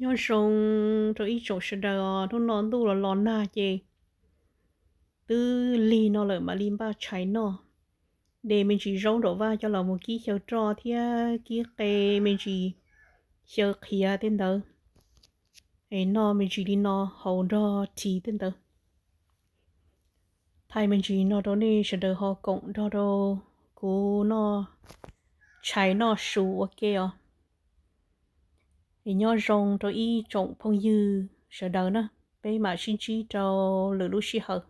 Nyob zoo rau ib tsoom sawv daws os, hnub no ntuj los los nag ces twb lig no lawm mam li npaj tshais noj. De me ntsis zaub nraum vaj coj los mus kib xyaw roj thiab kib qe me ntsis xyaw qhiav tej ntawd, es noj me ntsis li no haus nrog ris tej ntawd. Thaij me ntsis no rau nej sawv daws ho koom nrog rau kuv noj tshais noj su ua ke os. Es nyob zoo rau ib tsoom phooj ywg sawv daws na, peb mam sib ntsib rau lwm lub sij hawm.